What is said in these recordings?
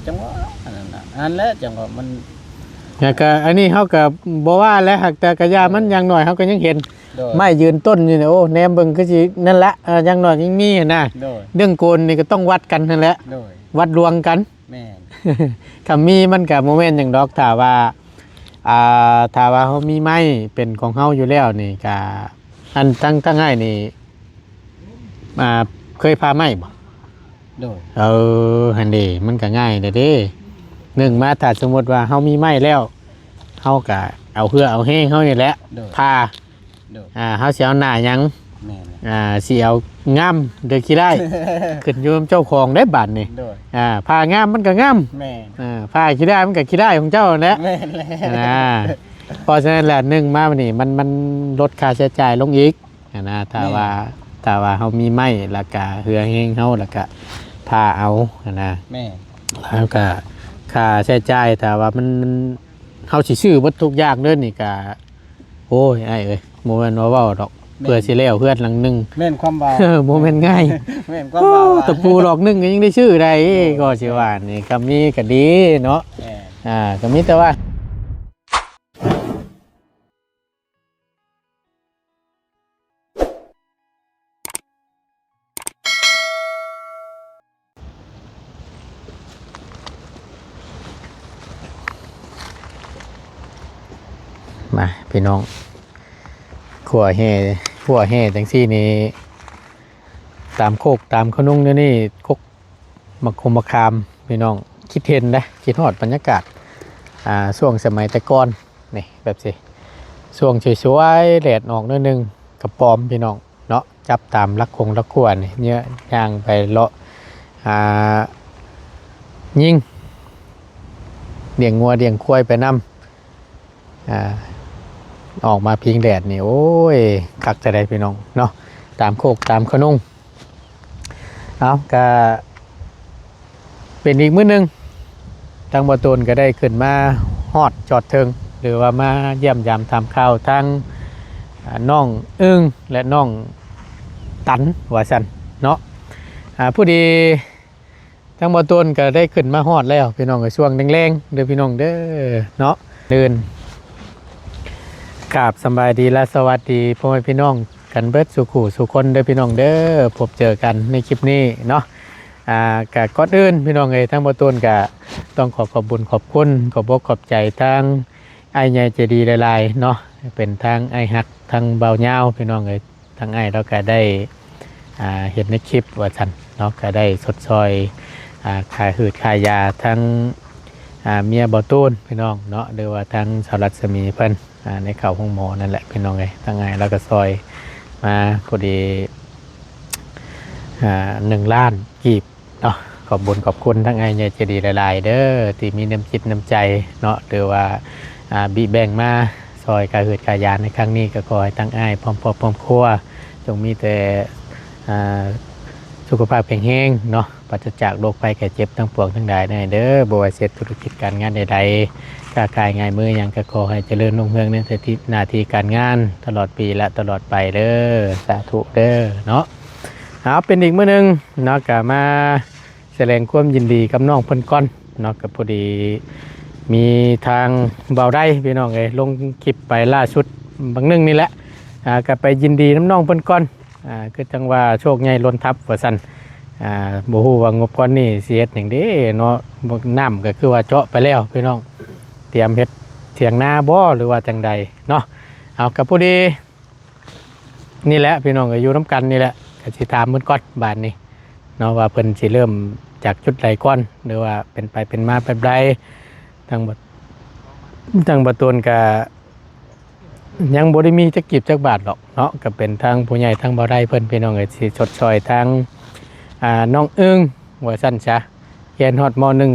จังหวะอันนั้นน่ะ อันนั้นแหละจังหวะมัน แล้วก็อันนี้เฮาก็บ่ว่าแล้ว หากแต่กะย่ามัน โดย อย่างน้อยเฮาก็ยังเห็น โดย ไม้ยืนต้นอยู่นี่ โอ้ แนมเบิ่งคือสินั่นละ เอ่อ อย่างน้อยยังมีหั้นนะ โดย เรื่องโกนนี่ก็ต้องวัดกันนั่นแหละ โดย วัดดวงกัน แม่น ถ้ามีมันก็บ่แม่นหยังดอก ถ้าว่า อ่า ถ้าว่าเฮามีไม้เป็นของเฮาอยู่แล้วนี่ก็ อัน ทั้ง ทั้งอ้ายนี่ อ่า เคยผ่าไม้บ่? โดย เออ หั่นเด้ มันก็ง่ายเด้ นึ่งมา ถ้าสมมุติว่าเฮามีไม้แล้ว เฮาก็เอาเฮือเอาแฮงเฮานี่แหละ โดย ผ่า โดย อ่า เฮาสิเอาหน้าหยัง แม่น อ่า สิเอาง่ามหรือขี้ด้าย ขึ้นอยู่กับเจ้าของเด้บาดนี้ โดย อ่า ผ่าง่ามมันก็ง่าม แม่น อ่า ผ่าขี้ด้ายมันก็ขี้ด้ายของเจ้านั่นแหละ แม่นแล้ว อ่า เพราะฉะนั้นแล้ว นึ่งมาบัดนี้ มัน มันลดค่าใช้จ่ายลงอีก หั้นนะ ถ้า แม่น ว่า ถ้าว่าเฮามีไม้ แล้วกะเฮือแฮงเฮา แล้วกะผ่าเอา หั้นนะ แม่น แล้วกะค่าใช้จ่าย ถ้าว่ามัน มัน เฮาสิซื้อเบิดทุกอย่างเด้อนี่กะ โอ้ย อ้ายเอ้ย บ่แม่นว่าเว้าดอก แม่น เพื่อสิแล้วเฮือนหลังหนึ่ง แม่นความเว้า บ่แม่นง่าย แม่นความเว้า โอ้ ตะปูดอกหนึ่งก็ยังได้ซื้อได้ โอ้ ก็สิว่านี่ ก็มีก็ดีเนาะ แม่น อ่า ก็มีแต่ว่า มาพี่น้อง ขั่วแฮ่ ขั่วแฮ่จั่งซี้นี่ ตามโคกตามขะนุงเดี๋ยวนี้ คก บักคมบักขาม พี่น้อง คิดเห็นเด้ คิดฮอดบรรยากาศ อ่า ช่วงสมัยแต่ก่อน นี่ แบบซี้ ช่วงสวยๆ แดดออกหน่อยหนึ่ง กระป๋อม พี่น้องเนาะ จับตามลักคงลักขั่วนี่ เนี่ย ย่างไปเลาะ อ่า ยิง เลี้ยงงัวเลี้ยงควายไปนำ อ่า ออกมาพิงแดดนี่ โอ้ย คักจะได้พี่น้องเนาะ ตามโคกตามขะนุง เอา ก็เป็นอีกมื้อหนึ่ง ทางบ่าวตูนก็ได้ขึ้นมาฮอดจอดเทิง หรือว่ามาเยี่ยมยามถามข่าวทาง อ่า น้องอึ้งและน้องตัน ว่าซั่นเนาะ อ่า ผู้ดี ทางบ่าวตูนก็ได้ขึ้นมาฮอดแล้วพี่น้องเอ้ย ช่วงแลงๆ เด้อพี่น้องเด้อเนาะ เดิน กราบสำบายดีและสวัสดีพ่อแม่พี่น้องกันเบิดสู่คู่สู่คนเด้อพี่น้องเด้อ พบเจอกันในคลิปนี้เนาะ อ่า ก็ก่อนอื่นพี่น้องเอ้ย ทางบ่าวตูนก็ต้องขอขอบบุญขอบคุณ ขอบอกขอบใจทางอ้ายใหญ่ใจดีหลายๆ เนาะ เป็นทางอ้ายฮัก ทางบ่าวยาวพี่น้องเอ้ย ทางอ้ายเราก็ได้ อ่า เห็นในคลิปว่าซั่นเนาะ ก็ได้ชดเชย อ่า ค่าหืดค่ายาทาง อ่า เมียบ่าวตูนพี่น้องเนาะ หรือว่าทางสาวรัศมีเพิ่น อ่า ในเข้าโรงหมอนั่นแหละพี่น้องเอ้ย ทางอ้ายเราก็ซอยมาพอดี อ่า หนึ่งล้านกีบ เนาะ ขอบบุญขอบคุณทางอ้ายใหญ่ใจดีหลายๆ เด้อ ที่มีน้ำจิตน้ำใจเนาะ หรือว่า อ่า บิแบ่งมาซอยค่าหืดค่ายาในครั้งนี้ ก็ขอให้ทางอ้ายพร้อมครอบพร้อมครัว จงมีแต่ อ่า สุขภาพแข็งแรงเนาะ ปราศจากโรคภัยไข้เจ็บทั้งปวงทั้งหลายเด้อ บ่ว่าสิเฮ็ดธุรกิจการงานใดๆ ค้าขายงานมือหยัง ก็ขอให้เจริญรุ่งเรืองในหน้าที่การงานตลอดปีและตลอดไปเด้อ สาธุเด้อเนาะ เอา เป็นอีกมื้อหนึ่งเนาะ ก็มาแสดงความยินดีกับน้องเพิ่นก่อนเนาะ ก็พอดีมีทางบ่าวไดพี่น้องเอ้ย ลงคลิปไปล่าสุดบางหนึ่งนี่แหละ อ่า ก็ไปยินดีนำน้องเพิ่นก่อน อ่า คือจั่งว่าโชคใหญ่ล้นทับว่าซั่น อ่า บ่ฮู้ว่างบก้อนนี้สิเฮ็ดหยังเด้เนาะ บ่ น้ำก็คือว่าเจาะไปแล้วพี่น้อง เตรียมเฮ็ดเถียงนาบ่ หรือว่าจั่งใดเนาะ เอา ก็พอดี นี่แหละพี่น้อง ก็อยู่นำกันนี่แหละ ก็สิถามเพิ่นก่อนบาดนี้เนาะ ว่าเพิ่นสิเริ่มจากจุดใดก่อน หรือว่าเป็นไปเป็นมาแบบใด ทางบ่ ทางบ่าวตูนก็ยังบ่ได้มีจักกีบจักบาทดอกเนาะ ก็เป็นทางผู้ใหญ่ทางบ่าวไดเพิ่นพี่น้องเอ้ย สิชดเชยทาง อ่า น้องอึ้งว่าซั่นซะ เรียนฮอด ม.หนึ่ง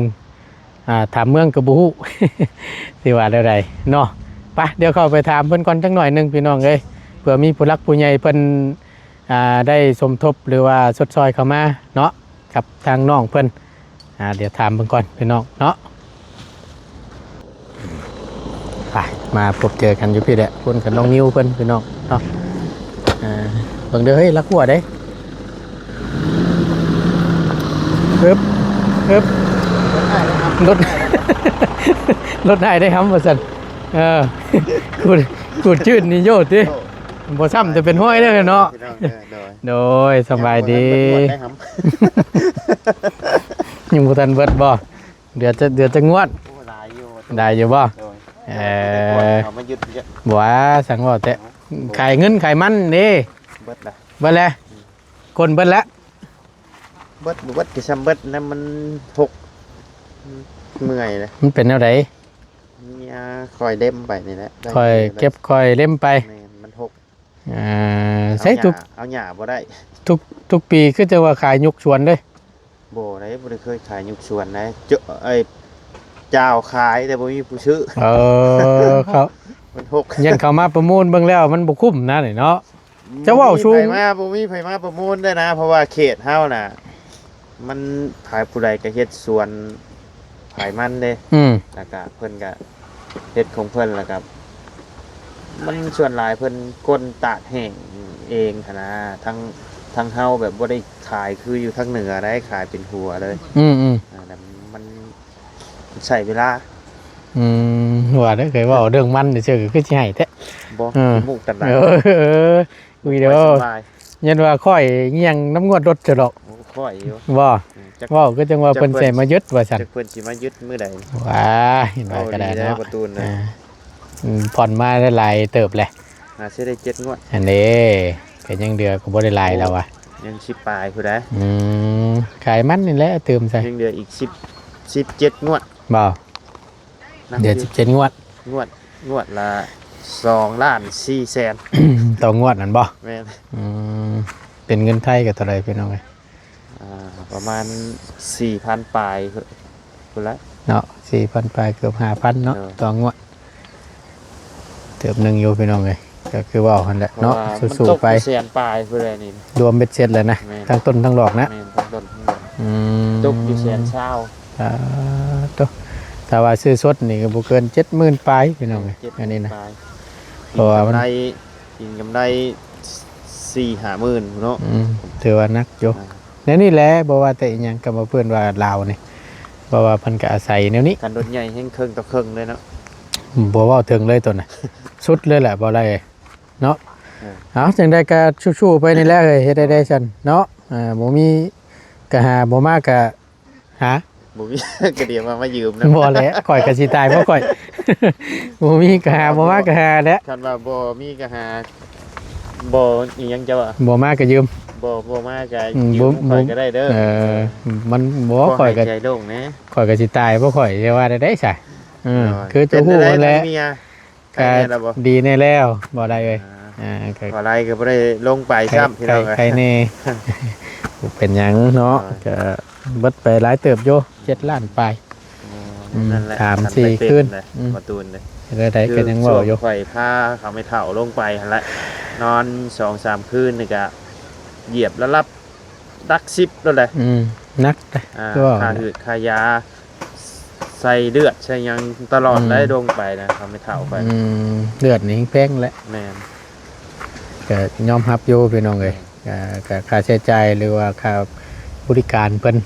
ອ່າ ຖາມເມືອງກໍບໍ່ຮູ້ ຊິວ່າແນວໃດເນາະ. ໄປ ດຽວເຂົ້າໄປຖາມເພິ່ນກ່ອນຈັກໜ້ອຍໜຶ່ງພີ່ນ້ອງເອີຍ ເພື່ອມີຜູ້ຫຼັກຜູ້ໃຫຍ່ເພິ່ນ ອ່າ ໄດ້ສົມທົບ ຫຼືວ່າຊົດຊ່ອຍເຂົ້າມາເນາະ ກັບທາງນ້ອງເພິ່ນ. ອ່າ ດຽວຖາມເພິ່ນກ່ອນພີ່ນ້ອງເນາະ. ໄປ ມາພົບເຈີກັນຢູ່ພີ້ແຫຼະ ພຸ້ນກັບນ້ອງນິວເພິ່ນພີ່ນ້ອງເນາະ. ອ່າ ເບິ່ງເດີ ເຮີ້ຍ ລັກຫົວເດ້. ອຶບ ອຶບ ເອົາ ລົດ ລົດອ້າຍໄດ້ຫຳວ່າຊັ້ນ. ເອີ ຂູດ ຂູດຈືດນີ້ໂຍຕິ ບໍ່ຊ້ຳແຕ່ເປັນຮອຍເດ້ເນາະ. ໂດຍ ສະບາຍດີ. ຍັງບໍ່ທັນເບິດບໍ່? ເດືອນຈັກ ເດືອນຈັກງວດ? ໂອ້ ຫຼາຍຢູ່ ຫຼາຍຢູ່ບໍ່? ໂດຍ ເອີ ເອົາມາຢຸດ ບໍ່ວ່າ ສັງເວົ້າແທ້. ຂາຍເງິນຂາຍມັນເດ້ ເບິດລະ ເບິດແລ້ວ. ອືມ ຄົນເບິດລະ ເບິດ ບໍ່ເບິດກໍຊ່ຳເບິດນະ ມັນຫົກ ເມື່ອຍເດ້. ມັນເປັນແນວໃດ? ເມຍຂ້ອຍເລັມໄປນີ້ແຫຼະ ຂ້ອຍເກັບຂ້ອຍເລັມໄປ. ແມ່ນ ມັນຫົກ. ເອີ ໃຊ້ທຸກ ເອົາຫຍ້າ ເອົາຫຍ້າບໍ່ໄດ້. ທຸກ ທຸກປີຄືຈັ່ງວ່າຂາຍຍົກສວນເດ້. ບໍ່ໄດ້ ບໍ່ໄດ້ເຄີຍຂາຍຍຸກສວນໄດ໋. ເຈົ້າ ເອີຍ ເຈົ້າຂາຍແຕ່ບໍ່ມີຜູ້ຊື້. ເອີ ເຂົາ ມັນຫົກ ຢ້ານເຂົາມາປະມູນເບິ່ງແລ້ວມັນບໍ່ຄຸ້ມນະນີ້ເນາະ. ເຈົ້າເວົ້າສູງ ບໍ່ມີໃຜມາ ບໍ່ມີໃຜມາປະມູນໄດ້ນະ ເພາະວ່າເຂດເຮົານະ ມັນໃຜຜູ້ໃດກໍເຮັດສວນຂາຍມັນເດ້. ອືມ ແລ້ວກະເພິ່ນກະເຮັດຂອງເພິ່ນ ແລ້ວກະມັນສ່ວນຫຼາຍເພິ່ນກົ້ນຕາກແຫ້ງເອງຫັ້ນນະ. ທາງ ທາງເຮົາແບບບໍ່ໄດ້ຂາຍຄືຢູ່ທາງເໜືອໄດ໋ ຂາຍເປັນຫົວເລີຍ. ອືມໆ ອ່າ ແລ້ວມັນໃຊ້ເວລາ. ອືມ ວ່າໄດ້ ເຄີຍເວົ້າເລື່ອງມັນຊື່ໆ ຄືຊິໃຫ້ແທ້. ບໍ່ ເອີ ຂີ້ມູກຕັນຫຼາຍ. ເອີ ອຸ້ຍເດີ ຂ້ອຍສະບາຍ ຍັນວ່າຂ້ອຍຍ່ຽງນຳງວດລົດເຈົ້າດອກ. ໂອ້ ຂ້ອຍຢູ່ ບໍ່ ອືມ ຈັກ ເວົ້າຄືຈັ່ງວ່າເພິ່ນຊິມາຍຶດວ່າຊັ້ນ. ຈັກເພິ່ນຊິມາຍຶດມື້ໃດ. ວ້າ ເຫັນວ່າກໍໄດ້ເນາະ ປະຕູນນະ. ອືມ ຜ່ອນມາໄດ້ຫຼາຍເຕີບແຫຼະ. ໜ້າຊິໄດ້ເຈັດງວດ ອັນນີ້ກໍຍັງເດືອກໍບໍ່ໄດ້ຫຼາຍແລ້ວວ່າ ຍັງສິບປາຍພຸ້ນໃດ໋. ອືມ ຂາຍມັນນີ້ແຫຼະຕື່ມໃສ່ ຍັງເດືອອີກສິບ ສິບເຈັດງວດ. ບໍ່ ເດືອສິບເຈັດງວດ ງວດ ງວດລະສອງລ້ານສີ່ແສນ ຕໍ່ງວດນັ້ນບໍ່? ແມ່ນ. ອືມ ເປັນເງິນໄທກໍເທົ່າໃດພີ່ນ້ອງເອີຍ? ອ່າ ປະມານສີ່ພັນປາຍພຸ້ນລະເນາະ ສີ່ພັນປາຍ ເກືອບຫ້າພັນເນາະ. ໂດຍ ຕໍ່ງວດ ເຕີບໜຶ່ງຢູ່ພີ່ນ້ອງເອີຍ ກໍຄືເວົ້າຫັ້ນແຫຼະເນາະ ເພາະວ່າມັນ ສູ້ໆໄປ ຕກຢູ່ແສນປາຍພຸ້ນແຫຼະນີ້ ລວມເບັດເສັດແລ້ວນະ. ແມ່ນ ທັງຕົ້ນທັງດອກນະ. ແມ່ນ ທັງຕົ້ນທັງດອກ. ອືມ ຕົກຢູ່ແສນຊາວ. ສາທຸ ຖ້າວ່າຊື້ສົດນີ້ກໍບໍ່ເກີນເຈັດໝື່ນປາຍພີ່ນ້ອງເອີຍ. ເອີ ອັນນີ້ນະ ເຈັດໝື່ນປາຍ ເພາະວ່າມັນ ກິນກຳໄລ ກິນກຳໄລສີ່ຫ້າໝື່ນເນາະ. ອືມ ຖືວ່າໜັກຢູ່. ອ່າ ແນວນີ້ແຫຼະ ບໍ່ວ່າແຕ່ອີ່ຫຍັງ ກໍມາເພິ່ນວ່າລາວນີ້ ເພາະວ່າເພິ່ນກໍອາໄສແນວນີ້ ຄັນລົດໃຫຍ່ແຮ່ງເຄິ່ງຕໍ່ເຄິ່ງເລີຍເນາະ. ບໍ່ເວົ້າເຖິງເລີຍໂຕນະ ສຸດເລີຍແຫຼະ ບໍ່ໄດ້ເນາະ. ເອີ ເອົາ ຈັ່ງໃດກໍສູ້ໆໄປນີ້ແຫຼະເອີຍ ເຮັດໄດ້ໄດ້ຊັ້ນເນາະ. ເອີ ບໍ່ມີກໍຫາ ບໍ່ມາກໍຫາ ບໍ່ມີກໍດຽວມາ ມາຢືມນະ. ບໍ່ແຫຼະ ຂ້ອຍກໍຊິຕາຍເພາະຂ້ອຍ ບໍ່ມີກໍຫາ ບໍ່ມາກໍຫາແຫຼະ. ຄັນວ່າບໍ່ມີກໍຫາ ບໍ່ອີ່ຫຍັງເຈົ້າວ່າ ບໍ່ມາກໍຢືມ ບໍ່ ບໍ່ມາກໍ ອືມ ຢືມຂ້ອຍກໍໄດ້ເດີ. ເອີ ມັນບໍ່ ຂ້ອຍກໍໃຈໂລ່ງແດ່ ຂ້ອຍກໍຊິຕາຍເພາະຂ້ອຍ ຈະວ່າໄດ້ໃດຊະ. ເອີ ຄືເຈົ້າຮູ້ຫັ້ນແຫຼະ ເປັນຈັ່ງໃດ ກໍດີແດ່ແລ້ວບໍ່ ບໍ່ໄດ້ເອີຍ. ອ່າ ອ່າ ກໍບໍ່ໄດ້ ກໍບໍ່ໄດ້ລົງໄປຊ້ຳພີ່ນ້ອງເອີຍ ໄຄແດ່ ບໍ່ເປັນຫຍັງເນາະ. ກໍເບິດໄປຫຼາຍເຕີບຢູ່ ເຈັດລ້ານປາຍ. ອືມ ນັ້ນແຫຼະ ສາມສີ່ຄືນ ອືມ ປະຕູນເດ້ ເຮັດໄດ້ກໍຍັງເວົ້າຢູ່ ຂ້ອຍພາເຂົາແມ່ເຖົ້າລົງໄປຫັ້ນແຫຼະ ນອນສອງສາມຄືນນີ້ກະຢຽບລະດັບຫຼັກສິບໂລດແຫຼະ. ອືມ ໜັກເດ້ ອ່າ ຄືວ່າ ຄ່າຫືດຄ່າຢາໃສ່ເລືອດໃສ່ຫຍັງຕະຫຼອດ ອືມ ໄດ້ລົງໄປນະ ເຂົາແມ່ເຖົ້າໄປ. ອືມ ເລືອດນີ້ແພງແຫຼະ. ແມ່ນ ກໍຍອມຮັບຢູ່ພີ່ນ້ອງເອີຍ. ອ່າ ກໍຄ່າໃຊ້ຈ່າຍ ຫຼືວ່າຄ່າບໍລິການເພິ່ນ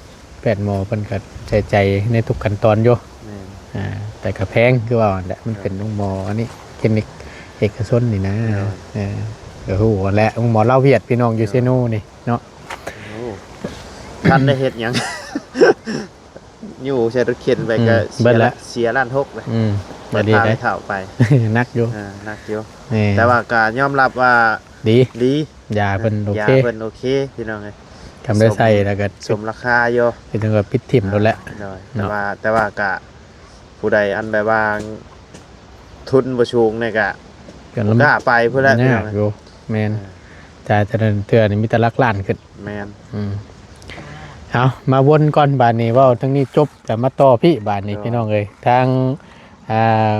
ແພດໝໍເພິ່ນກໍໃສ່ໃຈໃນທຸກຂັ້ນຕອນຢູ່. ແມ່ນ ອ່າ ແຕ່ກໍແພງຄືວ່າຫັ້ນແຫຼະ ມັນເປັນໂຮງໝໍອັນນີ້ ຄລີນິກເອກະຊົນນີ້ນະ. ໂດຍ ເອີ ກໍຮູ້ຫັ້ນແຫຼະ ໂຮງໝໍລາວຫວຽດ ພີ່ນ້ອງຢູ່ ໂດຍ ເຊໂນນີ້ເນາະ. ໂອ້ ທັນໄດ້ເຮັດຫຍັງ ຢູ່ໃສ່ລົດເຂັນໄປ ອືມ ກໍເສຍ ເບິດແລ້ວ ເສຍລ້ານຫົກເລີຍ. ອືມ ບໍ່ດີເດ້ ເຖົ້າໄປ ໜັກຢູ່ ເອີ ໜັກຢູ່. ແມ່ນ ແຕ່ວ່າກໍຍອມຮັບວ່າ ດີ ດີ ຢາເພິ່ນໂອເຄ ຢາເພິ່ນໂອເຄພີ່ນ້ອງເອີຍ. ຄຳໄດ້ໃຊ້ແລ້ວກໍສົມລາຄາຢູ່ ຄືວ່າປິດຖິ້ມໂລດແຫຼະ. ໂດຍ ແຕ່ວ່າ ແຕ່ວ່າກະຜູ້ໃດອັນແບບວ່າທຶນບໍ່ສູງນີ້ກະ ກໍບໍ່ກ້າໄປພຸ້ນແຫຼະ ຍາກຢູ່. ແມ່ນ ເອີ ຈ່າຍແຕ່ລະເທື່ອນີ້ມີແຕ່ຫຼັກລ້ານຂຶ້ນ. ແມ່ນ ອືມ ເອົາ ມາວົນກ່ອນ ບາດນີ້ເວົ້າທາງນີ້ຈົບ ແລ້ວມາຕໍ່ພີ້ບາດນີ້ ໂດຍ ພີ່ນ້ອງເອີຍ ທາງ ອ່າ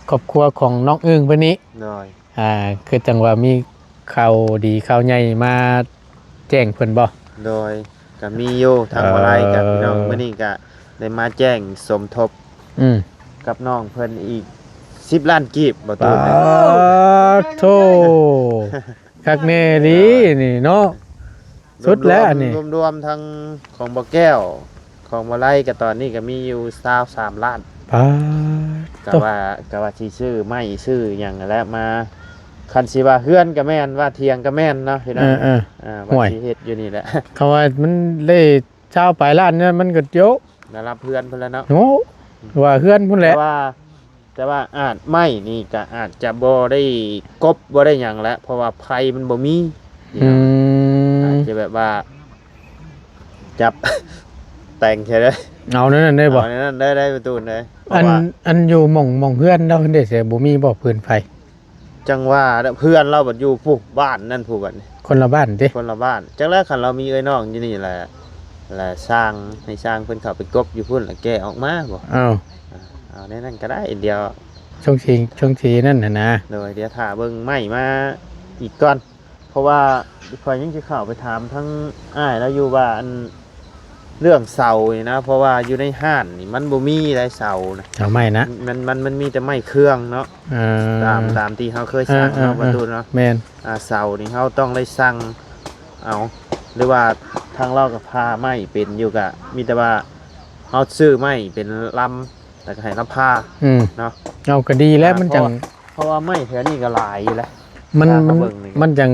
ຄອບຄົວຂອງນ້ອງອຶ່ງເພິ່ນນີ້. ໂດຍ ອ່າ ຄືຈັ່ງວ່າມີຂ່າວດີຂ່າວໃຫຍ່ມາແຈ້ງເພິ່ນບໍ່? ໂດຍ ກໍມີຢູ່ ທາງ ເອີ ບໍ່ໄດ້ກັບພີ່ນ້ອງ ມື້ນີ້ກໍໄດ້ມາແຈ້ງສົມທົບ ອືມ ກັບນ້ອງເພິ່ນອີກສິບລ້ານກີບ ບໍ່ຕູນ. ປາດໂທ້ ຄັກແນ່ອີ່ຫຼີນີ້ເນາະ ສຸດແລ້ວນີ້ ລວມໆ ທັງຂອງບໍ່ແກ້ວ ຂອງບໍ່ໄລກໍຕອນນີ້ກໍມີຢູ່ຊາວສາມລ້ານ. ປາດ ກະ ໂທ້ ວ່າ ກະວ່າຊິຊື້ໄມ້ຊື້ຫຍັງຫັ້ນແຫຼະມາ ຄັນຊິວ່າເຮືອນກໍແມ່ນ ວ່າຖຽງກໍແມ່ນເນາະ ພີ່ນ້ອງ. ເອີໆ ອ່າ ວ່າ ຫ້ວຍ ຊິເຮັດຢູ່ນີ້ແຫຼະ ເຂົາວ່າມັນໄດ້ຊາວປາຍລ້ານນີ້ ມັນກໍໂຈະ ລະດັບເຮືອນພຸ້ນແຫຼະເນາະ. ໂອ້ ວ່າເຮືອນພຸ້ນແຫຼະ ແຕ່ວ່າ ແຕ່ວ່າອາດ ໄມ້ນີ້ກໍອາດຈະບໍ່ໄດ້ກົບ ບໍ່ໄດ້ຫຍັງແຫຼະ ເພາະວ່າໄຟມັນບໍ່ມີ. ອືມ ອາດຈະແບບວ່າ ຈັບ ແຕ່ງໃສ່ເລີຍ ເອົາແນວນັ້ນໄດ້ບໍ່? ເອົາແນວນັ້ນໄດ້ ໄດ້ປະຕູນເລີຍ. ເພາະ ອັນ ວ່າ ອັນຢູ່ໝ່ອງ ໝ່ອງເຮືອນລາວເດ້ ແຕ່ບໍ່ມີບໍ່ ຟືນໄຟ? ຈັ່ງວ່າແຫຼະ ເຮືອນລາວບັດຢູ່ພຸ້ນ ບ້ານນັ້ນພຸ້ນ ບັດນີ້ ຄົນລະບ້ານຕິ? ຄົນລະບ້ານ. ຈັກແລ້ວ ຄັນລາວມີເອື້ອຍນ້ອງຢູ່ນີ້ແຫຼະ ແລະຊ່າງ ໃຫ້ຊ່າງເພິ່ນເຂົ້າໄປກົບຢູ່ພຸ້ນ ແລະແກະອອກມາບໍ່? ເອົາ ເອົາແນວນັ້ນກໍໄດ້. ດຽວ ຊ່ວງທີ່ ຊ່ວງທີ່ນັ້ນຫັ້ນນະ. ໂດຍ ດຽວຖ້າເບິ່ງໄມ້ມາອີກກ່ອນ ເພາະວ່າຂ້ອຍຍັງຊິເຂົ້າໄປຖາມທາງອ້າຍລາວຢູ່ວ່າ ອັນ ເລື່ອງເສົານີ້ນະ ເພາະວ່າຢູ່ໃນຮ້ານນີ້ມັນບໍ່ມີໄດ໋ເສົານະ ເສົາໄມ້ນະ. ມັນ ມັນ ມັນມີແຕ່ໄມ້ເຄື່ອງເນາະ. ເອີ ຕາມ ຕາມທີ່ເຮົາເຄີຍສັ່ງເນາະ ເອີໆໆ ປະຕູນເນາະ. ແມ່ນ ອ່າ ເສົານີ້ເຮົາຕ້ອງໄດ້ສັ່ງເອົາ ຫຼືວ່າທາງລາວກໍຜ່າໄມ້ເປັນຢູ່ ກະມີແຕ່ວ່າເຮົາຊື້ໄມ້ເປັນລຳ ແລ້ວກໍໃຫ້ລາວຜ່າ ອືມ ເນາະ. ເອົາ ກໍດີແລ້ວ ອ່າ ມັນຈັ່ງ ເພາະວ່າ ເພາະວ່າໄມ້ແຖວນີ້ກໍຫຼາຍຢູ່ແຫຼະ ມັນ ມັນ ມັນຈັ່ງ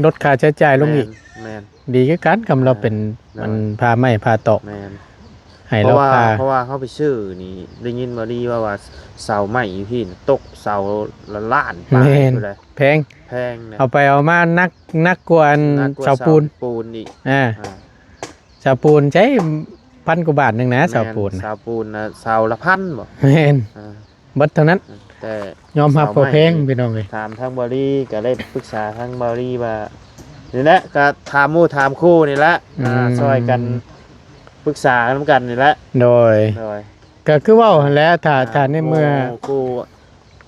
ລົດຄ່າໃຊ້ຈ່າຍລົງອີກ. ແມ່ນ ແມ່ນ ດີຄືກັນ ຄຳລາວເປັນ ອ່າ ອັນ ໂດຍ ຜ່າໄມ້ຜ່າຕອກ. ແມ່ນ ໃຫ້ລາວ ເພາະວ່າ ຜ່າ ເພາະວ່າເຮົາໄປຊື້ນີ້ ໄດ້ຍິນບໍ່ດີວ່າ ວ່າເສົາໄມ້ຢູ່ພີ້ນະ ຕົກເສົາລະລ້ານປາຍ. ແມ່ນ ພຸ້ນແຫຼະ ແພງ ແພງນະ. ເອົາໄປເອົາມາໜັກ ໜັກກວ່າ ໜັກກວ່າເສົາ ເສົາປູນ ເສົາປູນອີກ. ອ່າ ອ່າ ເສົາປູນໃຊ້ພັນກວ່າບາດໜຶ່ງນະ. ແມ່ນ ເສົາປູນ ເສົາປູນນະ ເສົາລະພັນບໍ່? ແມ່ນ ອ່າ ເບິດເທົ່ານັ້ນ. ແຕ່ຍອມຮັບວ່າແພງ ພີ່ນ້ອງເອີຍ. ຖາມທາງບ່າວລີ ກໍໄດ້ປຶກສາທາງບ່າວລີວ່າ ນີ້ແຫຼະ ກໍຖາມໝູ່ຖາມຄູ່ນີ້ແຫຼະ ອ່າ ອືມ ຊ່ອຍກັນປຶກສານຳກັນນີ້ແຫຼະ. ໂດຍ ໂດຍ ກໍຄືເວົ້າຫັ້ນແຫຼະ ຖ້າ ອ່າ ຖ້າໃນເມື່ອ ໝູ່ຄູ່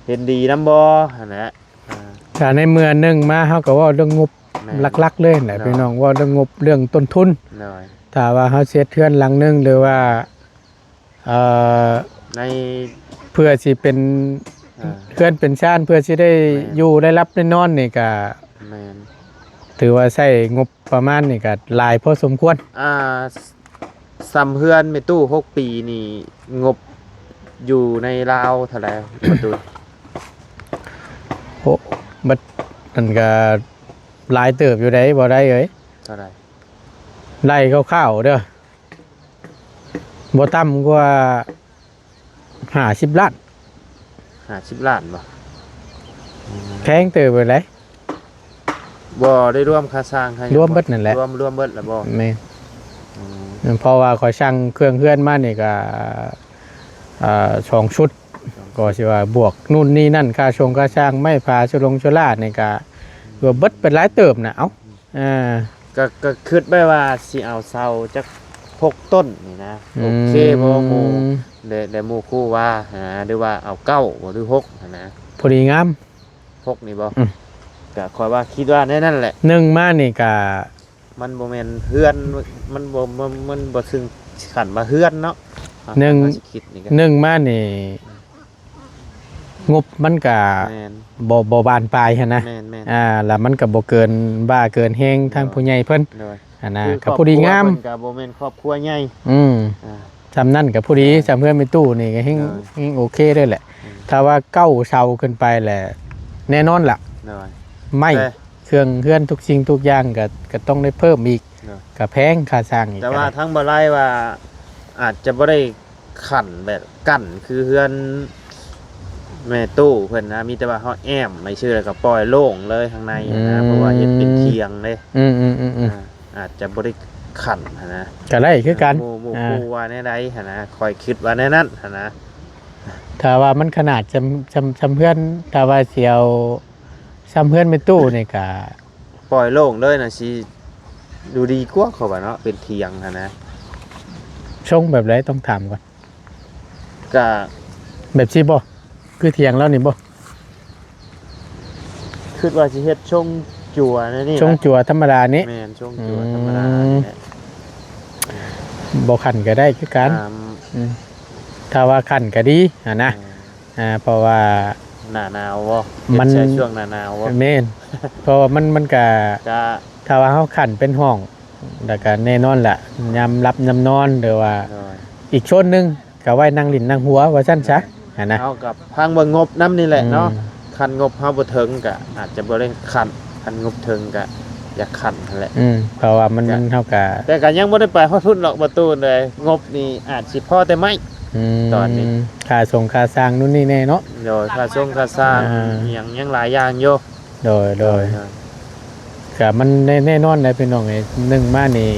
ເຫັນດີນຳບໍ່ຫັ້ນແຫຼະ. ອ່າ ຖ້າໃນເມື່ອໜຶ່ງມາ ເຮົາກໍເວົ້າເລື່ອງງົບ ແມ່ນ ຫຼັກໆເລີຍແຫຼະ ໂດຍ ພີ່ນ້ອງ ເວົ້າເລື່ອງງົບ ເລື່ອງຕົ້ນທຶນ. ໂດຍ ຖ້າວ່າເຮົາຊິເຮັດເຮືອນຫຼັງໜຶ່ງ ຫຼືວ່າ ເອີ ໃນ ເພື່ອຊິເປັນ ອ່າ ເຮືອນເປັນຊານ ເພື່ອຊິໄດ້ ແມ່ນ ຢູ່ໄດ້ຫຼັບໄດ້ນອນນີ້ກະ ແມ່ນ ຖືວ່າໃຊ້ງົບປະມານນີ້ກະຫຼາຍພໍສົມຄວນ. ອ່າ ສ່ຳເຮືອນແມ່ຕູ້ຫົກປີນີ້ ງົບຢູ່ໃນລາວເທົ່າໃດປະຕູນ? ໂອ້ ບັດນັ້ນກະຫຼາຍເຕີບຢູ່ໃດ໋ ບໍ່ໄດ້ເອີຍ. ເທົ່າໃດ? ໄລ່ຄ່າວໆເດີ ບໍ່ຕ່ຳກວ່າຫ້າສິບລ້ານ. ຫ້າສິບລ້ານບໍ່? ອືມ ແພງເຕີບເລີຍ. ບໍ່ໄດ້ລວມຄ່າສ້າງຄ່າຫຍັງ ລວມເບິດນັ້ນແຫຼະ. ລວມ ລວມເບິດແລ້ວບໍ່? ແມ່ນ. ອືມ ເພາະວ່າຂ້ອຍສັ່ງເຄື່ອງເຮືອນມານີ້ກະ ອ່າ ສອງຊຸດ ກໍຊິວ່າບວກນູ້ນນີ້ນັ້ນ ຄ່າຊົງຄ່າຊ່າງ ໄມ້ຜາ ໂຊລົງໂຊລ່ານີ້ກະ ລວມເບິດເປັນຫຼາຍເຕີບນະ. ເອົ້າ ອ່າ ກໍ ກໍຄິດໄວ້ວ່າຊິເອົາເສົາຈັກຫົກຕົ້ນນີ້ນະ. ອືມ ໂອເຄບໍ່ໝູ່ ແລະ ແລະໝູ່ຄູ່ວ່າ ຫາ ຫຼືວ່າເອົາເກົ້າບໍ່ ຫຼືຫົກຫັ້ນນະ ພໍດີງາມ. ຫົກນີ້ບໍ່? ອືມ ກໍຂ້ອຍວ່າ ຄິດວ່າແນວນັ້ນແຫຼະ. ໜຶ່ງມານີ້ກະ ມັນບໍ່ແມ່ນເຮືອນ ມັນບໍ່ ມັນ ມັນບໍ່ເຖິງຂັ້ນວ່າເຮືອນເນາະ. ໜຶ່ງ ເຮົາຊິຄິດນີ້ກໍ ໜຶ່ງມານີ້ ງົບມັນກະ ແມ່ນ ບໍ່ ບໍ່ບານປາຍຫັ້ນນະ. ແມ່ນໆ ອ່າ ລະມັນກະບໍ່ເກີນບ້າເກີນແຮງ ໂດຍ ທາງຜູ້ໃຫຍ່ເພິ່ນ ໂດຍ ຫັ້ນນະ ກໍພໍດີງາມ. ເພິ່ນກະບໍ່ແມ່ນຄອບຄົວໃຫຍ່ ອືມ ອ່າ ສ່ຳນັ້ນກໍພໍດີ. ອ່າ ສ່ຳເຮືອນແມ່ຕູ້ນີ້ກໍແຮງ ໂດຍ ແຮງໂອເຄເລີຍແຫຼະ. ອືມ ຖ້າວ່າເກົ້າເສົາຂຶ້ນໄປແຫຼະ ແນ່ນອນລະ ໂດຍ ໄມ້ ແຕ່ ເຄື່ອງເຮືອນທຸກສິ່ງທຸກຢ່າງກໍ ກໍຕ້ອງໄດ້ເພີ່ມອີກ ໂດຍ ກໍແພງຄ່າສ້າງອີກ. ແຕ່ວ່າທາງບ່າວໄລວ່າ ອາດຈະບໍ່ໄດ້ຂັ້ນແບບກັ້ນຄືເຮືອນແມ່ຕູ້ເພິ່ນນະ ມີແຕ່ວ່າເຮົາແອ້ມໄປຊື່ ແລ້ວກໍປ່ອຍໂລ່ງເລີຍຂ້າງໃນນະ. ອືມ ເພາະວ່າເຮັດເປັນຖຽງເດ້. ອືມໆໆໆ ອ່າ ອາດຈະບໍ່ໄດ້ຂັ້ນຫັ້ນນະ ກໍໄດ້ຄືກັນ. ໝູ່ ໝູ່ ອ່າ ຄູ່ວ່າແນວໃດຫັ້ນນະ ຂ້ອຍຄິດວ່າແນວນັ້ນຫັ້ນນະ. ຖ້າວ່າມັນຂະໜາດຊ່ຳ ຊ່ຳ ຊ່ຳເຮືອນ ຖ້າວ່າຊິເອົາຊ່ຳເຮືອນແມ່ຕູ້ນີ້ກະປ່ອຍໂລ່ງເລີຍນະ ຊິດູດີກວ່າ ເຂົາວ່າເນາະ ເປັນຖຽງຫັ້ນນະ. ຊົງແບບໃດ ຕ້ອງຖາມກ່ອນ. ກະແບບຊີ້ບໍ່? ຄືຖຽງລາວນີ້ບໍ່? ຄິດວ່າຊິເຮັດຊົງຈົວແນວນີ້ແຫຼະ ຊົງຈົວທຳມະດານີ້. ແມ່ນ ຊົງຈົວທຳມະດານີ້ແຫຼະ. ອືມ ບໍ່ຂັ້ນກໍໄດ້ຄືກັນ. ອ່າ ອືມ ຖ້າວ່າຂັ້ນກໍດີຫັ້ນນະ. ແມ່ນ ອ່າ ເພາະວ່າໜ້າໜາວບໍ່? ມັນ ເຮັດໃສ່ຊ່ວງໜ້າໜາວບໍ່? ແມ່ນ ເພາະວ່າມັນ ມັນກະ ກະ ຖ້າວ່າເຮົາຂັ້ນເປັນຫ້ອງ ແລ້ວກໍແນ່ນອນລະ ຍາມຫຼັບຍາມນອນ ຫຼືວ່າ ໂດຍ ອີກໂຊນໜຶ່ງກໍໄວ້ນັ່ງຫຼິ້ນນັ່ງຫົວ ວ່າຊັ້ນຊະ ຫັ້ນນະ. ເຮົາກໍພັງເບິ່ງງົບນຳນີ້ແຫຼະເນາະ ອືມ ຄັນງົບເຮົາບໍ່ເຖິງກໍອາດຈະບໍ່ໄດ້ຂັນ ຄັນງົບເຖິງກໍຢາກຂັນຫັ້ນແຫຼະ ອືມ ເພາະວ່າມັນ ກໍ ມັນ ເຮົາກໍ ແຕ່ກໍຍັງບໍ່ໄດ້ໄປຮອດພຸ້ນດອກ ປະຕູເອີຍ ງົບນີ້ອາດຊິພໍແຕ່ໄມ້ ອືມ ຕອນນີ້ ຄ່າສົ່ງຄ່າສ້າງນູ້ນນີ້ແນ່ເນາະ ໂດຍ ຄ່າສົ່ງຄ່າສ້າງ ອ່າ ອີ່ຫຍັງຍັງຫຼາຍຢ່າງຢູ່ ໂດຍ ໂດຍ ໂດຍ ກໍມັນແນ່ ແນ່ນອນແຫຼະພີ່ນ້ອງເອີຍ ໜຶ່ງມານີ້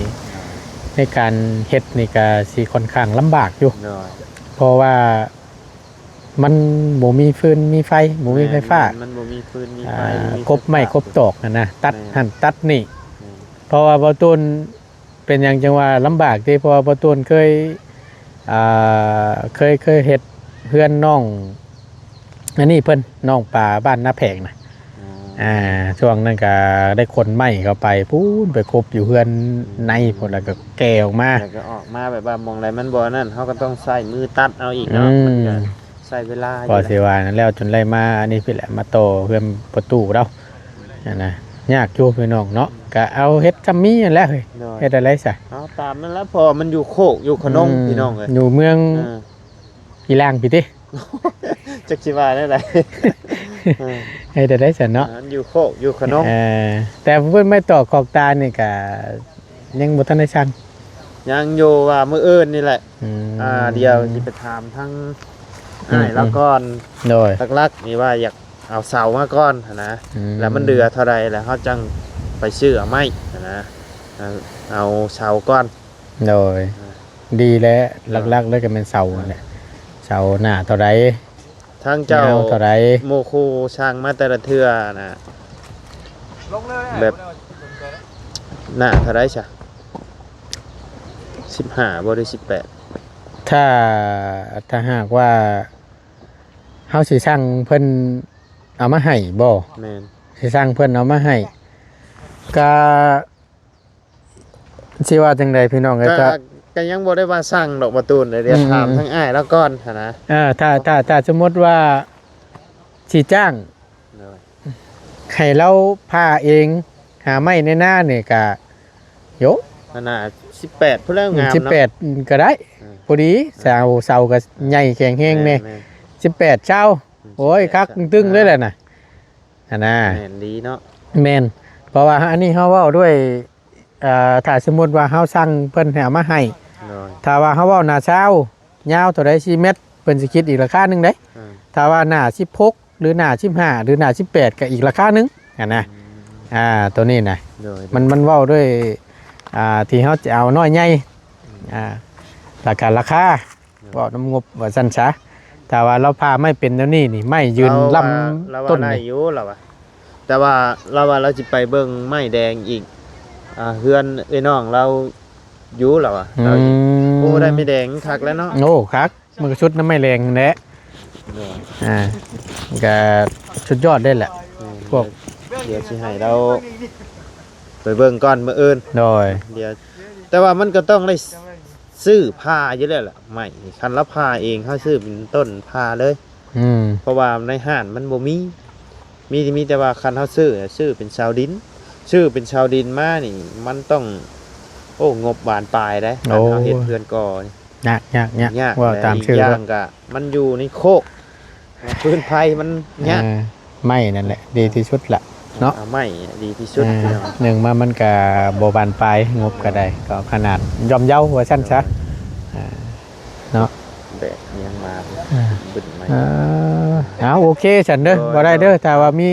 ໃນການເຮັດນີ້ກໍຊິຂ້ອນຂ້າງລຳບາກຢູ່ ໂດຍ ເພາະວ່າມັນບໍ່ມີຟືນມີໄຟ ບໍ່ມີໄຟຟ້າ ແມ່ນ ມັນບໍ່ມີຟືນມີໄຟ ອ່າ ບໍ່ມີ ກົບໄມ້ ໄຟຟ້າ ກົບຕອກຫັ້ນນະ ຕັດ ແມ່ນ ຫັ້ນຕັດນີ້ ແມ່ນ ເພາະວ່າບໍ່ຕົ້ນ ເປັນຫຍັງຈັ່ງວ່າລຳບາກຕິ ເພາະວ່າບໍ່ໂຕນເຄີຍ ອ່າ ເຄີຍ ເຄີຍເຮັດເຮືອນນ້ອງ ອັນນີ້ເພິ່ນ ນ້ອງປາບ້ານນາແພງນະ ອໍ ອ່າ ຊ່ວງນັ້ນກະໄດ້ຂົນໄມ້ເຂົ້າໄປພຸ້ນ ໄປກົບຢູ່ເຮືອນໃນພຸ້ນ ແລ້ວກໍແກ່ອອກມາ ແລ້ວກໍອອກມາແບບວ່າໝ່ອງໃດມັນບໍ່ນັ້ນ ເຮົາກໍຕ້ອງໃຊ້ມືຕັດເອົາອີກເນາະ ອືມ ມັນກໍໃຊ້ເວລາຢູ່ ກໍຊິວ່ານັ້ນແລ້ວ ຈົນໄດ້ມາອັນນີ້ພີ້ແຫຼະ ມາຕໍ່ເຮືອນປະຕູລາວ. ຫັ້ນນະ ຍາກຢູ່ພີ່ນ້ອງເນາະ ກະເອົາເຮັດຊ່ຳມີຫັ້ນແຫຼະເຮີ້ຍ ໂດຍ ເຮັດຈັ່ງໃດຊະ ເອົາຕາມນັ້ນລະ ເພາະວ່າມັນຢູ່ໂຄກຢູ່ຂະໜົງ ອືມ ພີ່ນ້ອງເອີຍ ຢູ່ເມືອງ ເອີ ອີ່ລ່າງພີ້ຕິ ຈັກຊິວ່າແນວໃດ ເອີ ເຮັດຈັ່ງໃດຊັ້ນເນາະ ມັນຢູ່ໂຄກຢູ່ຂະໜົງ ເອີ ແຕ່ເພິ່ນໄມ້ຕອກຂອກຕານນີ້ກະຍັງບໍ່ທັນໄດ້ສັ່ງ ຍັງຢູ່ ວ່າມື້ອື່ນນີ້ແຫຼະ ອືມ ອ່າ ດຽວຊິໄປຖາມທາງ ອືມ ອ້າຍລາວກ່ອນ ໂດຍ ຫຼັກໆນີ້ວ່າຢາກເອົາເສົາມາກ່ອນຫັ້ນນະ ອືມ ແລ້ວມັນເຫຼືອເທົ່າໃດ ແລ້ວເຮົາຈັ່ງໄປຊື້ເອົາໄມ້ຫັ້ນນະ ເອົາ ເອົາເສົາກ່ອນ ໂດຍ ອ່າ ດີແລ້ວ ອ່າ ຫຼັກໆເລີຍກໍແມ່ນເສົາຫັ້ນແຫຼະ ອ່າ ເສົາໜ້າເທົ່າໃດ ທາງເຈົ້າ ຍາວເທົ່າໃດ ໝູ່ຄູ່ສັ່ງມາແຕ່ລະເທື່ອນະ ແບບ ໜ້າເທົ່າໃດຊະ ສິບຫ້າບໍ່ ຫຼື ສິບແປດ ຖ້າ ຖ້າຫາກວ່າເຮົາຊິສັ່ງເພິ່ນເອົາມາໃຫ້ບໍ່? ແມ່ນ ຊິສັ່ງເພິ່ນເອົາມາໃຫ້ ກະ ຊິວ່າຈັ່ງໃດພີ່ນ້ອງເອີຍ ກະ ກະ ກະຍັງບໍ່ໄດ້ວ່າສັ່ງດອກ ປະຕູນ ດຽວ ອືມ ຖາມທາງອ້າຍລາວກ່ອນຫັ້ນນະ ເອີ ຖ້າ ຖ້າ ຖ້າສົມມຸດວ່າຊິຈ້າງ ໂດຍ ໃຫ້ລາວຜ່າເອງ ຫາໄມ້ໃນນານີ້ກະ ໂຢ ອັນນ່າ ສິບແປດພຸ້ນແລ້ວ ອືມ ງາມເນາະ ສິບແປດກໍໄດ້ ອືມ ພໍດີ ເສົາ ເສົາກໍໃຫຍ່ແຂງແຮງແນ່ ແມ່ນໆ ສິບແປດ ຊາວ ອືມ ໂອ້ຍ ສິບແປດ ຄັກຕຶງເລີຍແຫຼະນະ ຫັ້ນນະ ແມ່ນດີເນາະ ແມ່ນ ເພາະວ່າອັນນີ້ເຮົາເວົ້າດ້ວຍ ເອີ ຖ້າສົມມຸດວ່າເຮົາສັ່ງເພິ່ນໃຫ້ເອົາມາໃຫ້ ໂດຍ ຖ້າວ່າເຮົາເວົ້າໜ້າຊາວ ຍາວເທົ່າໃດ ສີ່ແມັດ ເພິ່ນຊິຄິດອີກລາຄາໜຶ່ງເດ້ ອືມ ຖ້າວ່າໜ້າສິບຫົກ ຫຼື ໜ້າສິບຫ້າ ຫຼື ໜ້າສິບແປດ ກໍອີກລາຄາໜຶ່ງຫັ້ນນະ ອືມ ອ່າ ໂຕນີ້ນະ ໂດຍ ມັນ ມັນເວົ້າດ້ວຍ ອ່າ ທີ່ເຮົາຈະເອົານ້ອຍໃຫຍ່ ອືມ ອ່າ ລະກະລາຄາ ເວົ້ານຳງົບວ່າຊັ້ນຊະ ຖ້າວ່າລາວຜ່າໄມ້ເປັນແນວນີ້ນີ້ ໄມ້ຢືນລຳ ລາວວ່າ ລາວວ່າ ຕົ້ນນີ້ ໄດ້ຢູ່ລາວວ່າ ແຕ່ວ່າລາວວ່າລາວຊິໄປເບິ່ງໄມ້ແດງອີກ ອ່າ ເຮືອນເອື້ອຍນ້ອງລາວຢູ່ລາວວ່າ ອືມ ລາວຊິ ໂອ້ ໄດ້ໄມ້ແດງຄັກແລ້ວເນາະ ໂອ້ ຄັກ ມັນກໍສຸດນຳໄມ້ແດງຫັ້ນແຫຼະ ໂດຍ ອ່າ ກໍສຸດຍອດເດ້ແຫຼະ ອືມ ພວກ ດຽວຊິໃຫ້ລາວໄປເບິ່ງກ່ອນມື້ອື່ນ ໂດຍ ດຽວ ແຕ່ວ່າມັນກໍຕ້ອງໄດ້ ຊື້ຜ່າຢູ່ແລ້ວລະ ໄມ້ນີ້ ຄັນລາວຜ່າເອງ ເຮົາຊື້ເປັນຕົ້ນຜ່າເລີຍ ອືມ ເພາະວ່າໃນຮ້ານມັນບໍ່ມີ ມີ ມີແຕ່ວ່າຄັນເຮົາຊື້ ຊື້ເປັນເສົາດິນ ຊື້ເປັນເສົາດິນມານີ້ ມັນຕ້ອງ ໂອ້ ງົບບານປາຍເດ້ ໂອ້ ຄັນເຮົາເຮັດເຮືອນກໍ່ນີ້ ຍາກ ຍາກ ຍາກ ຍາກ ເວົ້າຕາມຊື່ ອີກຢ່າງກະມັນຢູ່ໃນໂຄກ ພື້ນໄພມັນຍາກ ເອີ ໄມ້ນັ້ນແຫຼະ ດີທີ່ສຸດລະເນາະ ເອົາໄມ້ດີທີ່ສຸດ ອ່າ ໜຶ່ງມາມັນກະບໍ່ບານປາຍ ງົບກະໄດ້ ກໍຂະໜາດຍ່ອມເຍົາວ່າຊັ້ນຊະ ອ່າ ເນາະ ແບກຫຍັງມາ ອ່າ ບຶ້ນໄມ້ ເອີ ເອົາ ໂອເຄຊັ້ນເດີ ໂດຍ ບໍ່ໄດ້ເດີ ໂດຍ ຖ້າວ່າມີ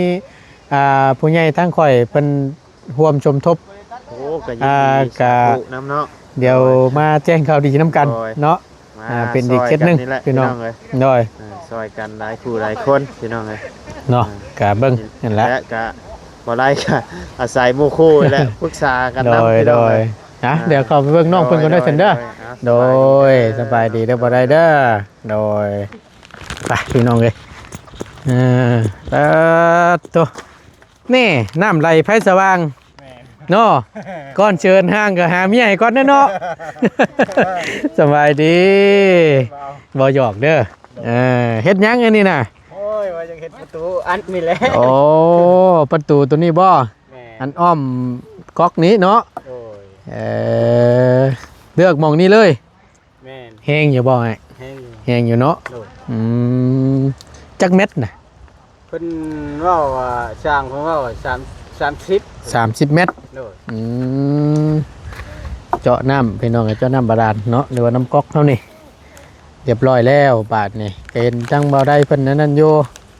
ອ່າ ຜູ້ໃຫຍ່ທາງຂ້ອຍເພິ່ນຮ່ວມສົມທົບ ໂອ້ ກໍຍິນດີ ອ່າ ສາທຸນຳເນາະ ດຽວ ໂດຍ ມາແຈ້ງຂ່າວດີນຳກັນ ໂດຍ ເນາະ ມາ ອ່າ ເປັນອີກເຂດໜຶ່ງ ຊ່ອຍກັນນີ້ແຫຼະ ພີ່ນ້ອງ ພີ່ນ້ອງເອີຍ ໂດຍ ເອີ ຊ່ອຍກັນຫຼາຍຜູ້ຫຼາຍຄົນ ພີ່ນ້ອງເອີຍ ເນາະ ອ່າ ກະເບິ່ງຫັ້ນແຫຼະ ແລະກະບໍ່ໄດ້ກະອາໄສໝູ່ຄູ່ແຫຼະ ປຶກສາກັນນຳ ໂດຍ ພີ່ນ້ອງເອີຍ ໂດຍ ອ່າ ອ່າ ດຽວເຂົ້າໄປເບິ່ງນ້ອງເພິ່ນກ່ອນເດີ ໂດຍ ຊັ້ນເດີ ໂດຍ ໂດຍ ໂດຍ ສະບາຍດີເດີ ສະບາຍດີເດີ ບໍ່ໄດ້ເດີ ໂດຍ ໄປ ພີ່ນ້ອງເອີຍ ເອີ ປາດໂທ້ ນີ້ ນ້ຳໄຫຼໄຟສະຫວ່າງ ແມ່ນ ເນາະ ກ່ອນເຊີນຮ່າງກໍຫາເມຍໃຫ້ກ່ອນເດີເນາະ ສະບາຍດີ ບໍ່ຫຍອກເດີ ເອີ ເຮັດຫຍັງອັນນີ້ນະ ໂອ້ຍ ວ່າຢາກເຮັດປະຕູອັນນີ້ແຫຼະ ໂອ້ ປະຕູໂຕນີ້ບໍ່ ແມ່ນ ອັນອ້ອມກອກນີ້ເນາະ ໂດຍ ເອີ ເລືອກໝ່ອງນີ້ເລີຍ. ແມ່ນ. ແຮງຢູ່ບໍ່ອ້າຍ? ແຮງຢູ່. ແຮງຢູ່ເນາະ. ໂດຍ. ອືມ ຈັກແມັດນະ? ເພິ່ນເວົ້າວ່າ ຊ່າງເພິ່ນເວົ້າວ່າ ສາມ ສາມສິບ ສາມສິບແມັດ. ໂດຍ. ອືມ ເຈາະນ້ຳ ພີ່ນ້ອງເອີຍ ເຈາະນ້ຳບາດານເນາະ ຫຼືວ່ານ້ຳກັອກເຮົານີ້ ຮຽບຮ້ອຍແລ້ວ. ບາດນີ້ກໍເຫັນທາງບ່າວໄດເພິ່ນອັນນັ້ນຢູ່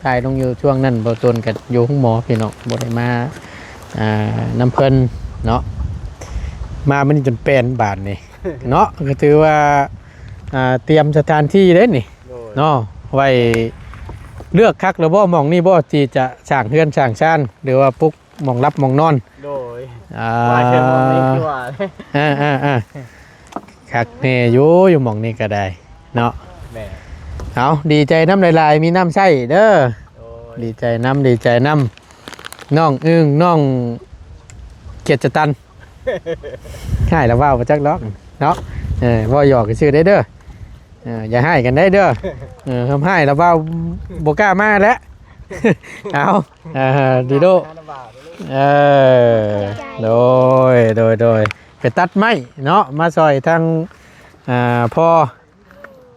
ຖ່າຍລົງຢູ່. ຊ່ວງນັ້ນບ່າວໂຕນກໍຢູ່ໂຮງໝໍພີ່ນ້ອງ ບໍ່ໄດ້ມາ ອ່າ ນຳເພິ່ນເນາະ. ມາມື້ນີ້ຈົນແປ່ນບາດນີ້ເນາະ ກໍຖືວ່າ ອ່າ ຕຽມສະຖານທີ່ເດ້ນີ້. ໂດຍ. ເນາະ ໄວ້ເລືອກຄັກແລ້ວບໍ່ ໝ່ອງນີ້ບໍ່ ທີ່ຈະສ້າງເຮືອນສ້າງຊານ ຫຼືວ່າປຸກ ໝ່ອງຫຼັບໝ່ອງນອນ. ໂດຍ. ອ່າ ວ່າເຊີນໝ່ອງນີ້ຄືວ່າ ອ່າໆໆ ຄັກແນ່ຢູ່ ຢູ່ໝ່ອງນີ້ກໍໄດ້ເນາະ. ແມ່ນ. ເອົາ ດີໃຈນຳຫຼາຍໆ ມີນ້ຳໃຊ້ເດີ. ໂດຍ. ດີໃຈນຳ ດີໃຈນຳ ນ້ອງອຶ່ງ ນ້ອງກຽດຈະຕັນ ຮ້າຍລະເວົ້າບໍ່ຈັກດອກເນາະ. ເອີ ເວົ້າຫຍອກຊື່ໆເດ້ເດີ. ເອີ ຢ່າຮ້າຍກັນໄດ້ເດີ. ເອີ ຄຳຮ້າຍລະເວົ້າບໍ່ກ້າມາແລ້ວ. ເອົາ ເອີ ດີໂດ. ເອີ ໂດຍ ໂດຍ ໂດຍ ໄປຕັດໄມ້ເນາະ ມາຊ່ອຍທາງ ອ່າ ພໍ່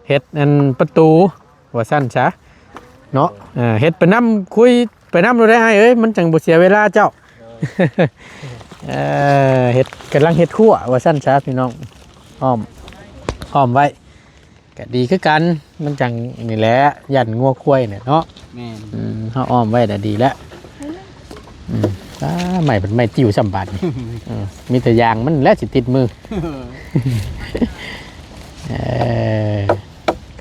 ເຮັດອັນປະຕູ ວ່າຊັ້ນຊະເນາະ. ເອີ ເຮັດໄປນຳ ຄຸຍໄປນຳໂລດໄດ໋ອ້າຍເອີຍ ມັນຈັ່ງບໍ່ເສຍເວລາເຈົ້າ. ເອີ ເຮັດ ກຳລັງເຮັດຂົວວ່າຊັ້ນຊະພີ່ນ້ອງ ອ້ອມ ອ້ອມໄວ້ ກະດີຄືກັນ ມັນຈັ່ງນີ້ແຫຼະ ຢ້ານງົວຄວາຍແຫຼະເນາະ. ແມ່ນ. ອືມ ເຮົາອ້ອມໄວ້ລະດີແລ້ວ. ອືມ ອ້າ ໄມ້ເປັນໄມ້ຕິ້ວຊ້ຳບາດນີ້. ເອີ ມີແຕ່ຢາງມັນແຫຼະຊິຕິດມື. ເອີ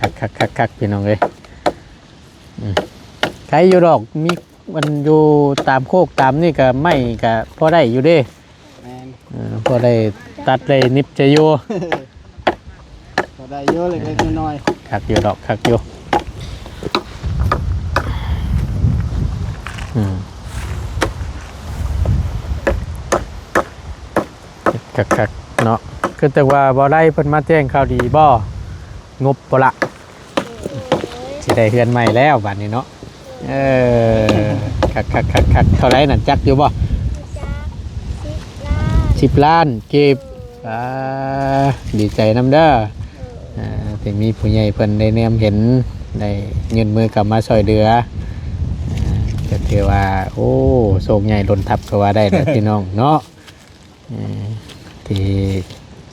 ຄັກໆໆໆ ພີ່ນ້ອງເອີຍ. ອືມ ໄຄຢູ່ດອກ ມີ ມັນຢູ່ຕາມໂຄກຕາມນີ້ກະໄມ້ກະພໍໄດ້ຢູ່ເດ້. ແມ່ນ. ເອີ ພໍໄດ້ຕັດໄດ້ນິບໃຈຢູ່. ພໍໄດ້ຢູ່ເລັກໆນ້ອຍໆ. ຄັກຢູ່ດອກ ຄັກຢູ່. ອືມ ຄັກໆເນາະ. ຄືແຕ່ວ່າບໍ່ໄດ້ເພິ່ນມາແຈ້ງຂ່າວດີບໍ່? ງົບບໍ່ລະ? ຊິໄດ້ເຮືອນໃໝ່ແລ້ວບາດນີ້ເນາະ. ເອີ ຄັກໆໆໆ. ເທົ່າໃດນັ້ນ ຈັກຢູ່ບໍ່? ຈັກ ສິບລ້ານ ສິບລ້ານກີບ. ອ່າ ດີໃຈນຳເດີ ອ່າ ທີ່ມີຜູ້ໃຫຍ່ເພິ່ນໄດ້ແນມເຫັນ ໄດ້ຍື່ນມືເຂົ້າມາຊ່ວຍເຫຼືອ. ອ່າ ກໍຖືວ່າ ໂອ້ ໂຊກໃຫຍ່ລົ້ນທັບກໍວ່າໄດ້ແຫຼະ ພີ່ນ້ອງເນາະ. ເອີ ທີ່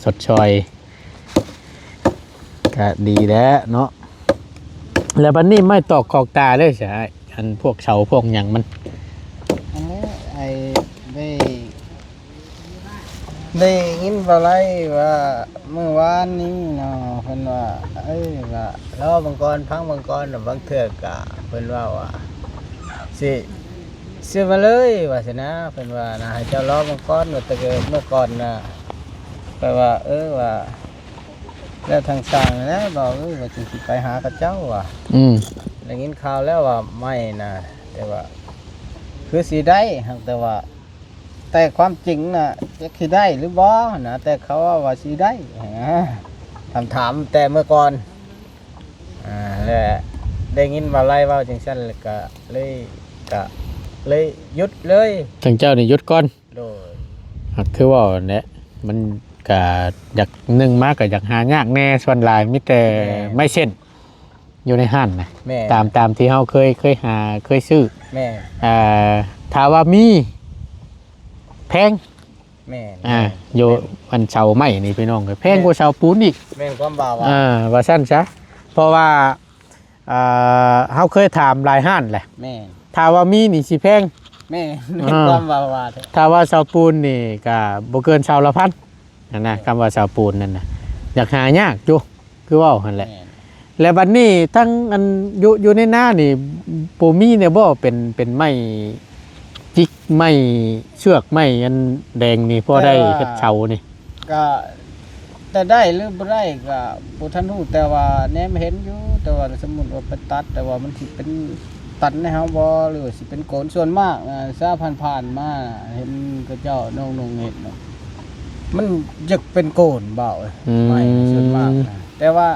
ຊົດຊ່ອຍ ກະດີແລ້ວເນາະ. ແລ້ວບັດນີ້ໄມ້ຕອກຂອກຕາເລີຍຊະອ້າຍ ອັນພວກເສົາພວກຫຍັງມັນ. ອັນນີ້ໄອ້ໄດ້ ໄດ້ຍິນບ່າວໄລວ່າມື້ວານນີ້ເນາະ ເພິ່ນວ່າ ເອີ ວ່າລໍເບິ່ງກ່ອນ ຟັງເບິ່ງກ່ອນ ບາງເທື່ອກະເພິ່ນເວົ້າວ່າ ຊິ ຊື້ມາເລີຍວ່າຊັ້ນນະ ເພິ່ນວ່ານະ ໃຫ້ເຈົ້າລໍເບິ່ງກ່ອນ ວ່າແຕ່ເກີດເມື່ອກ່ອນນະ ຂ້ອຍວ່າ ເອີ ວ່າ ແລ້ວທາງຊ່າງນັ້ນແຫຼະບອກ ເອີ ວ່າຈັ່ງຊິໄປຫາເຂົາເຈົ້າວ່າ ອືມ ໄດ້ຍິນຂ່າວແລ້ວວ່າໄມ້ນະ ແຕ່ວ່າຄືຊິໄດ້ ຫາກແຕ່ວ່າ ແຕ່ຄວາມຈິງນະ ຈັກຊິໄດ້ຫຼືບໍ່ນະ ແຕ່ເຂົາເວົ້າວ່າຊິໄດ້ນະ ຖາມ ຖາມແຕ່ເມື່ອກ່ອນ. ອ່າ ແລະ ໄດ້ຍິນວ່າໄລ່ເວົ້າຈັ່ງຊັ້ນ ແລ້ວກະເລີຍ ກະເລີຍຢຸດເລີຍ. ທາງເຈົ້ານີ້ຢຸດກ່ອນ. ໂດຍ. ຫາກຄືເວົ້າຫັ້ນແຫຼະ ມັນກະຢາກ ໜຶ່ງມາກະຢາກຫາຍາກແດ່ ສ່ວນຫຼາຍມີແຕ່ ແມ່ນ ໄມ້ເສັ້ນຢູ່ໃນຮ້ານນະ. ແມ່ນ. ຕາມ ຕາມທີ່ເຮົາເຄີຍ ເຄີຍຫາ ເຄີຍຊື້. ແມ່ນ. ເອີ ຖ້າວ່າມີ ແພງ. ແມ່ນ ອ່າ ແມ່ນ ຢູ່ ແມ່ນ ອັນເສົາໄມ້ນີ້ພີ່ນ້ອງ ແພງ ແມ່ນ ກວ່າເສົາປູນອີກ. ແມ່ນຄວາມວ່າ ວ່າ ເອີ ວ່າຊັ້ນຊະ ເພາະວ່າ ເອີ ເຮົາເຄີຍຖາມຫຼາຍຮ້ານແຫຼະ. ແມ່ນ. ຖ້າວ່າມີນີ້ຊິແພງ. ແມ່ນ ເອີ ຄວາມວ່າ ວ່າແທ້ ຖ້າວ່າເສົາປູນນີ້ກະບໍ່ເກີນເສົາລະພັນຫັ້ນນະ. ແມ່ນ. ຄຳວ່າເສົາປູນນັ້ນນະ ຢາກຫາຍາກຢູ່ ຄືເວົ້າຫັ້ນແຫຼະ. ແມ່ນ. ແລະບັດນີ້ທັງອັນ ຢູ່ ຢູ່ໃນນານີ້ບໍ່ມີແດ່ບໍ່ ເປັນ ເປັນໄມ້ຈິກ ໄມ້ເຊືອກ ໄມ້ອັນແດງນີ້ ພໍໄດ້ເຮັດເສົານີ້? ກະ ແຕ່ໄດ້ຫຼືບໍ່ໄດ້ກະບໍ່ທັນຮູ້ ແຕ່ວ່າແນມເຫັນຢູ່ ແຕ່ວ່າສົມມຸດວ່າໄປຕັດ ແຕ່ວ່າມັນຊິເປັນຕັນໃຫ້ເຮົາບໍ່ ຫຼືວ່າຊິເປັນໂກນ. ສ່ວນມາກນະ ຊາວຜ່ານໆມາເຫັນເຂົາເຈົ້ານ້ອງໆເຮັດນະ ມັນຢາກເປັນໂກນເບົາ ອືມ ໄມ້ສ່ວນມາກນະ ແຕ່ວ່າ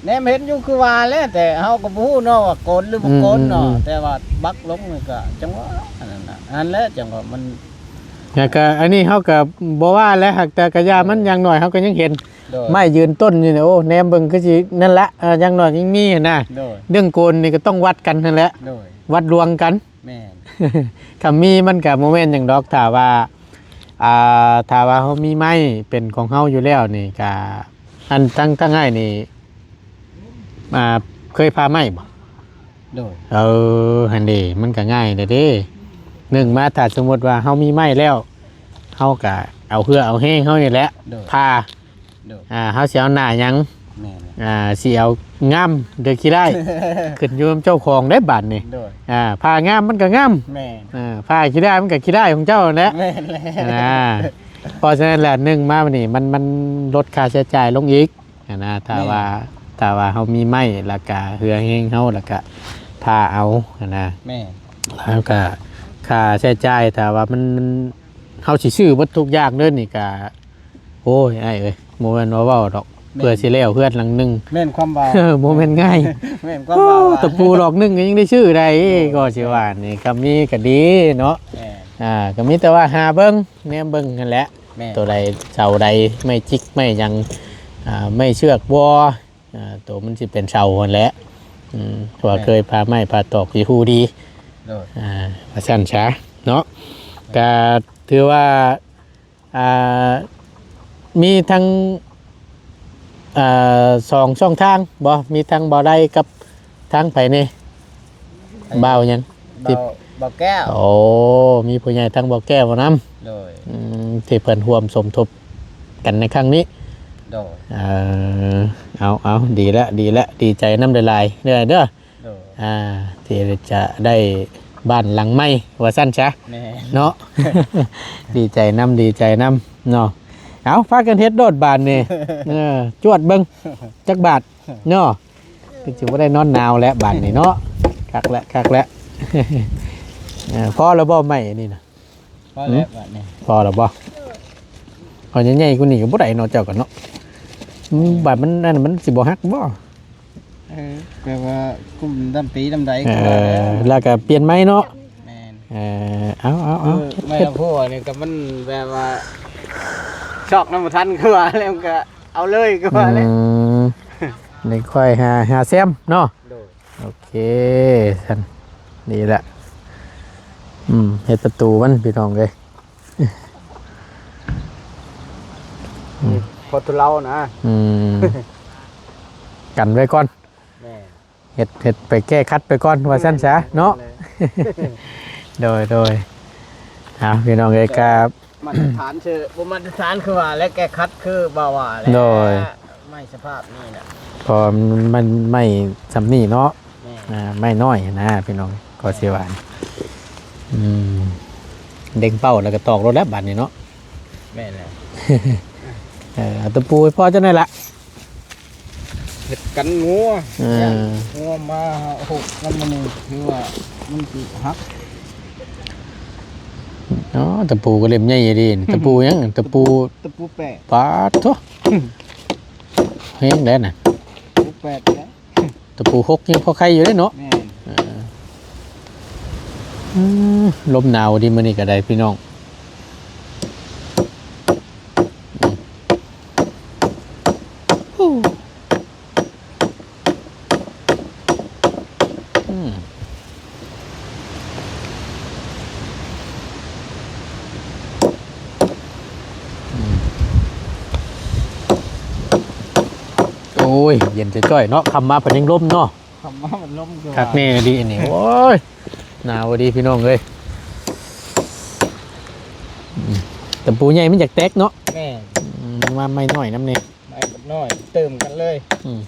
ແນມເຫັນຢູ່ຄືວ່າແຫຼະ ແຕ່ເຮົາກໍບໍ່ຮູ້ເນາະວ່າໂກນຫຼືບໍ່ໂກນເນາະ. ອືມ ແຕ່ວ່າບັກລົງນີ້ກໍຈັ່ງວ່າອັນນັ້ນນະ ອັນແຫຼະຈັ່ງວ່າມັນ ແລ້ວກໍອັນນີ້ເຮົາກໍບໍ່ວ່າແຫຼະ ຫາກແຕ່ກະຢ່າມັນ ໂດຍ ຢ່າງໜ້ອຍເຮົາກໍຍັງເຫັນ ໂດຍ ໄມ້ຢືນຕົ້ນຢູ່ນີ້ ໂອ້ ແນມເບິ່ງຄືຊິນັ້ນລະ ເອີ ຢ່າງໜ້ອຍຍັງມີຫັ້ນນະ ໂດຍ ເລື່ອງໂກນນີ້ກໍຕ້ອງວັດກັນຫັ້ນແຫຼະ ໂດຍ ວັດລວງກັນ ແມ່ນ ຄຳມີມັນກະບໍ່ແມ່ນຫຍັງດອກ ຖ້າວ່າ ອ່າ ຖ້າວ່າເຮົາມີໄມ້ເປັນຂອງເຮົາຢູ່ແລ້ວນີ້ກະ ອັນ ທັງ ທັງອ້າຍນີ້ ອ່າ ເຄີຍຜ່າໄມ້ບໍ່? ໂດຍ ເອີ ຫັ້ນເດ ມັນກະງ່າຍແລ້ວເດ້ ໜຶ່ງມາ ຖ້າສົມມຸດວ່າເຮົາມີໄມ້ແລ້ວ ເຮົາກະເອົາເຫື່ອເອົາແຮງເຮົານີ້ແຫຼະ ໂດຍ ຜ່າ ໂດຍ ອ່າ ເຮົາຊິເອົາໜ້າຫຍັງ ແມ່ນ ອ່າ ຊິເອົາງາມ ຫຼື ຂີ້ຮ້າຍ ຂຶ້ນຢູ່ນຳເຈົ້າຂອງເດ້ບາດນີ້ ໂດຍ ອ່າ ຜ່າງາມມັນກໍງາມ ແມ່ນ ອ່າ ຜ່າຂີ້ຮ້າຍມັນກໍຂີ້ຮ້າຍຂອງເຈົ້າຫັ້ນແຫຼະ ແມ່ນແລ້ວ ອ່າ ເພາະສະນັ້ນແຫຼະ ໜຶ່ງມາບັດນີ້ມັນ ມັນລົດຄ່າໃຊ້ຈ່າຍລົງອີກຫັ້ນນະ ຖ້າ ແມ່ນ ວ່າ ຖ້າວ່າເຮົາມີໄມ້ ແລ້ວກະເຫື່ອແຮງເຮົາ ແລ້ວກະຜ່າເອົາຫັ້ນນະ ແມ່ນ ແລ້ວກະຄ່າໃຊ້ຈ່າຍ ຖ້າວ່າມັນ ມັນ ເຮົາຊິຊື້ເບິດທຸກຢ່າງເດີນີ້ກະ ໂອ້ຍ ອ້າຍເອີຍ ບໍ່ແມ່ນວ່າເວົ້າດອກ ແມ່ນ ເພື່ອຊິແລ້ວເຮືອນຫຼັງໜຶ່ງ ແມ່ນຄວາມເວົ້າ ບໍ່ແມ່ນງ່າຍ ແມ່ນຄວາມເວົ້າ ໂອ້ ຕະປູດອກໜຶ່ງກໍຍັງໄດ້ຊື້ໄດ້ ໂອ້ຍ ກໍຊິວ່ານີ້ ຄຳມີກໍດີເນາະ ແມ່ນ ອ່າ ກໍມີແຕ່ວ່າຫາເບິ່ງ ແນມເບິ່ງຫັ້ນແຫຼະ ແມ່ນ ໂຕໃດເສົາໃດ ໄມ້ຈິກໄມ້ຫຍັງ ອ່າ ໄມ້ເຊືອກບໍ່ ອ່າ ໂຕມັນຊິເປັນເສົາຫັ້ນແຫຼະ ອືມ ເພາະວ່າ ແມ່ນ ເຄີຍຜ່າໄມ້ຜ່າຕອກຊິຮູ້ດີ ໂດຍ ອ່າ ວ່າຊັ້ນຊະເນາະ ແມ່ນ ກະຖືວ່າ ອ່າ ມີທັງ ອ່າ ສອງຊ່ອງທາງບໍ່? ມີທັງບ່າວໄດກັບທາງໃຜແດ່? ບ່າວຫຍັງ? ບ່າວ ບ່າວແກ້ວ ໂອ້ ມີຜູ້ໃຫຍ່ທາງບ່າວແກ້ວນຳ ໂດຍ ອືມ ທີ່ເພິ່ນຮ່ວມສົມທົບກັນໃນຄັ້ງນີ້ ໂດຍ ເອີ ເອົາ ເອົາ ດີແລ້ວ ດີແລ້ວ ດີໃຈນຳຫຼາຍໆເດີ ເດີ ໂດຍ ອ່າ ທີ່ຈະໄດ້ບ້ານຫຼັງໃໝ່ວ່າຊັ້ນຊະ ແມ່ນ ເນາະ ດີໃຈນຳ ດີໃຈນຳເນາະ ເອົາ ພາກັນເຮັດໂລດບາດນີ້ ເອີ ຈວດເບິ່ງຈັກບາດເນາະ ຄືຊິບໍ່ໄດ້ນອນໜາວແລ້ວບາດນີ້ເນາະ ຄັກແລ້ວ ຄັກແລ້ວ ເອີ ພໍແລ້ວບໍ່ໄມ້ອັນນີ້ນະ? ພໍແລ້ວ ຫືມ ບາດນີ້ ພໍແລ້ວບໍ່? ເອົາໃຫຍ່ໆກວ່ານີ້ກໍບໍ່ໄດ້ເນາະ ເຈົ້າກໍເນາະ ອືມ ບາດມັນ ອັນນັ້ນມັນຊິບໍ່ຫັກບໍ່? ເອີ ແບບວ່າກຸ້ມດຳປີດຳໃດ ເອີ ກໍວ່າແລ້ວ ແລ້ວກໍປ່ຽນໃໝ່ເນາະ ແມ່ນ ເອີ ເອົາ ເອົາ ເອົາ ຄື ເຮັດ ໄມ້ລຳໂພງນີ້ກໍມັນແບບວ່າຊອກນຳບໍ່ທັນ ຄືວ່າແລ້ວ ມັນກໍເອົາເລີຍ ຄືວ່າແລ້ວ ອືມ ໄດ້ຄ່ອຍຫາ ຫາແຊມເນາະ ໂດຍ ໂອເຄ ຊັ້ນ ດີລະ ອືມ ເຮັດປະຕູມັນ ພີ່ນ້ອງເອີຍ ອືມ ພໍທຸເລົານະ ອືມ ກັນໄວ້ກ່ອນ ແມ່ນ ເຮັດ ເຮັດໄປແກ້ຂັດໄປກ່ອນ ວ່າຊັ້ນຊະເນາະ ແມ່ນແຫຼະ ໂດຍ ໂດຍ ອ່າ ພີ່ນ້ອງເອີຍ ກໍ ມາດຕະຖານຊື່ ບໍ່ມາດຕະຖານຄືວ່າ ແລະ ແກ້ຂັດຄືບ່າວວ່າແຫຼະ ໂດຍ ໄມ້ສະພາບນີ້ນະ ເພາະມັນໄມ້ຊ່ຳນີ້ເນາະ ແມ່ນ ອ່າ ໄມ້ນ້ອຍນະ ພີ່ນ້ອງ ກໍຊິວ່າ ອືມ ເລັງເປົ້າແລ້ວກໍຕອກໂລດແລ້ວບາດນີ້ເນາະ ແມ່ນແຫຼະ ເອີ ເອົາຕະປູໃຫ້ພໍ່ເຈົ້າໜ້ອຍລະ ເຮັດກັນງົວ ເອີ ຢ້ານງົວມາຫົກນຳມື້ ຄືວ່າມັນຊິຫັກ ອໍ ຕະປູກໍເຫຼັ້ມໃຫຍ່ດີ ຕະປູຫຍັງ ຕະປູ ຕະປູແປດ ປາດໂທ້ ແຮງແລ້ວນະ ຕະປູແປດແລ້ວ ຕະປູຫົກຍັງພໍໄຄຢູ່ເດ້ເນາະ ແມ່ນ ເອີ ອືມ ລົມໜາວດີມື້ນີ້ກໍໄດ້ພີ່ນ້ອງ ອືມ ອືມ ໂອ້ຍ ເຢັນຈ້ອຍໆເນາະ ຄ່ຳມາພັດຍັງລົມເນາະ ຄ່ຳມາມັນລົມຄື ຄັກແນ່ດີອັນນີ້ ໂອ້ຍ ໜາວດີພີ່ນ້ອງເອີຍ ອືມ ຕະປູໃຫຍ່ມັນຢາກແຕກເນາະ ແມ່ນ ອືມ ມາໄມ້ນ້ອຍນຳນີ້ ໄມ້ບັກນ້ອຍ ເຕີມກັນເລີຍ ອືມ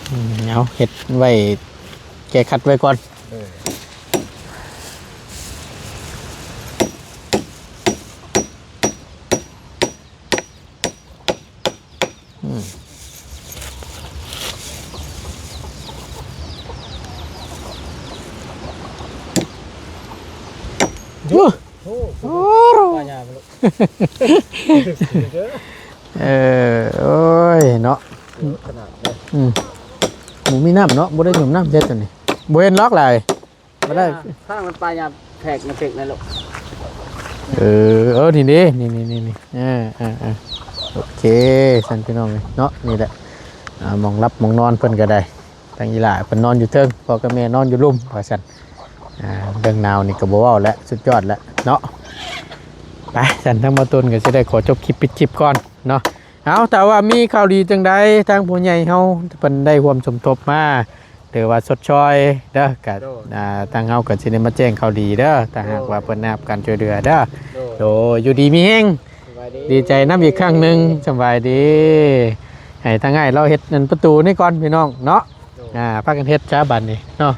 ອືມ ເອົາ ເຮັດໄວ້ ແກ້ຂັດໄວ້ກ່ອນ ເອີ ອືມ ໂອ້ ໂອ້ ໂອ້ ປາຍາມ ເອີ ໂອ້ຍ ເນາະ ຂະໜາດເດ້ ອືມ ບໍ່ມີນ້ຳເນາະ ບໍ່ໄດ້ຫຍຸ້ມນ້ຳເຮັດອັນນີ້ ບໍ່ເຫັນລອກຫຼາຍ ບໍ່ໄດ້ ທາງມັນປາຍາມແທກມາເທັກນັ້ນລູກ ເອີ ເອີ ນີ້ເດ້ ນີ້ໆໆ ເອີ ເອີ ເອີ ໂອເຄ ຊັ້ນພີ່ນ້ອງເອີຍເນາະ ນີ້ແຫຼະ ອ່າ ໝ່ອງຫຼັບໝ່ອງນອນເພິ່ນກໍໄດ້ ທາງອີ່ຫຼ້າເພິ່ນນອນຢູ່ເທິງ ພໍ່ກັບແມ່ນອນຢູ່ລຸ່ມ ວ່າຊັ້ນ ອ່າ ເລື່ອງໜາວນີ້ກໍບໍ່ເວົ້າແລ້ວ ສຸດຍອດແລ້ວເນາະ. ໄປ ຊັ້ນທາງບ່າວຕຸນກໍຊິໄດ້ຂໍຈົບຄລິບ ປິດຄລິບກ່ອນເນາະ. ເອົາ ຖ້າວ່າມີຂ່າວດີຈັ່ງໃດ ທາງຜູ້ໃຫຍ່ເຮົາເພິ່ນໄດ້ຮ່ວມສົມທົບມາ ຫຼືວ່າຊົດຊ່ອຍເດີ ກະ ໂດຍ ອ່າ ທາງເຮົາກໍຊິໄດ້ມາແຈ້ງຂ່າວດີເດີ ຖ້າຫາກວ່າເພິ່ນໄດ້ຮັບການຊ່ວຍເຫຼືອເດີ. ໂດຍ ໂດຍ ຢູ່ດີມີແຮງ ສະບາຍດີ ດີໃຈນຳອີກຄັ້ງໜຶ່ງ ສະບາຍດີ. ໃຫ້ທາງອ້າຍລາວເຮັດອັນປະຕູນີ້ກ່ອນພີ່ນ້ອງເນາະ. ໂດຍ ອ່າ ພາກັນເຮັດຊະບັດນີ້ເນາະ.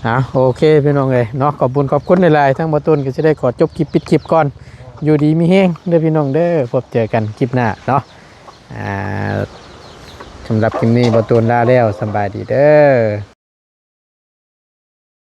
ອ່າ ໂອເຄພີ່ນ້ອງເອີຍເນາະ ຂອບບຸນຂອບຄຸນຫຼາຍໆ ທາງບ່າວຕຸນກໍຊິໄດ້ຂໍຈົບຄລິບ ປິດຄລິບກ່ອນ. ຢູ່ດີມີແຮງເດີພີ່ນ້ອງເດີ ພົບເຈີກັນຄລິບໜ້າເນາະ. ອ່າ ສຳລັບຄລິບນີ້ບ່າວຕຸນລາແລ້ວ ສຳບາຍດີເດີ.